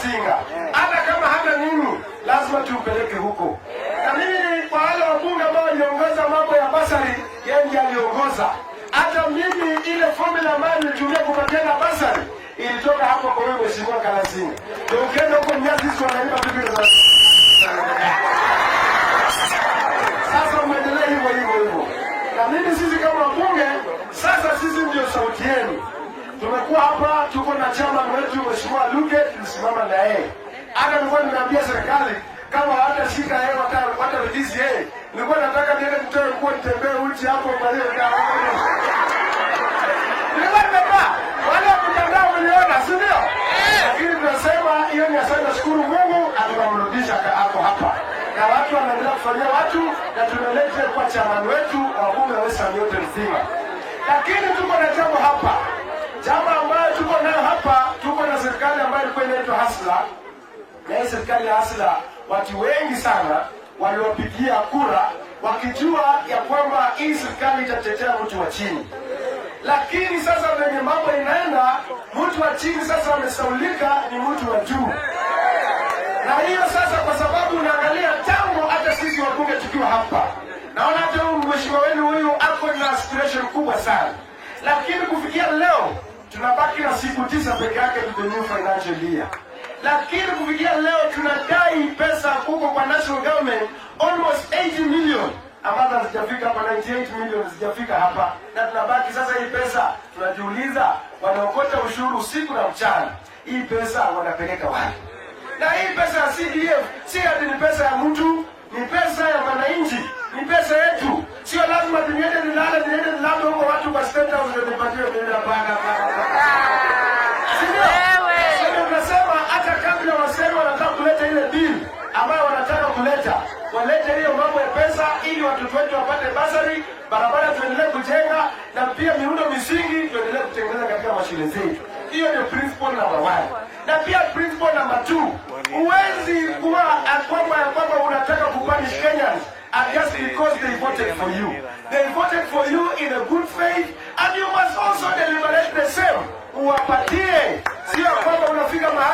Kalasinga, hata kama hana nini, lazima tumpeleke huko. Na mimi ni kwa wale wabunge ambao waliongoza mambo ya bursary, yeye ndiye aliongoza. Hata mimi ile formula ambayo nilitumia kupatiana bursary ilitoka hapo kwa huyu Mheshimiwa Kalasinga. Ndio ukienda huko Mumias, sisi wanalipa tu vile. Sasa muendelee hivyo hivyo hivyo. Na mimi, sisi kama wabunge, sasa sisi ndio sauti yenu. Tumekuwa hapa, tuko na chairman wetu Mheshimiwa Luke, tulisimama na yeye. Hata nilikuwa nimeambia serikali kama hawatashika yeye, wata release yeye. Nilikuwa nataka niende nitoe nguo nitembee uchi hapo kwa hiyo. Nilikuwa nimevaa. Wale wa mtandao mliona, si ndio? Lakini tunasema hiyo ni asante, nashukuru Mungu akamrudisha hapo hapa. Na watu wanaendelea kufanyia watu na tumeleta kwa chairman wetu wa bunge la Western yote nzima. Lakini tuko na jambo hapa. Jambo ambayo tuko nayo hapa, tuko na serikali ambayo ilikuwa inaitwa Hustler. Na hii serikali ya Hustler, watu wengi sana waliwapigia kura wakijua ya kwamba hii serikali itatetea mtu wa chini. Lakini sasa venye mambo inaenda, mtu wa chini sasa amesaulika, ni mtu wa juu. Na hiyo sasa, kwa sababu unaangalia tangu hata sisi wabunge tukiwa hapa, naona hata huyu mheshimiwa wenu huyu ako na aspiration kubwa sana, lakini kufikia leo tunabaki na siku 9 peke yake to the new financial year, lakini kufikia leo tunadai pesa huko kwa national government almost 80 million ambazo hazijafika hapa, 98 million hazijafika hapa, na tunabaki sasa. Hii pesa tunajiuliza, wanaokota ushuru usiku na mchana, hii pesa wanapeleka wapi? Na hii pesa ya CDF si ati ni pesa ya mtu, ni pesa ya wananchi, ni pesa yetu. Sio lazima niende nilale, niende nilale huko watu kwa State House ndio nipatiwe mimi. Hapana, hapana. Si ndio? Sio, tunasema hata kabla waseme wanataka kuleta ile bill ambayo wanataka kuleta, walete hiyo mambo ya pesa ili watoto wetu wapate bursary, barabara tuendelee kujenga na pia miundo misingi tuendelee kutengeneza katika mashule zetu. Hiyo ndio principle number one. Na pia principle number two, huwezi kuwa ya kwamba unataka kupunish Kenyans and just because they voted for you. They voted for you in a good faith and you must also deliberate the same. Uwapatie, sio kwamba unafika mahali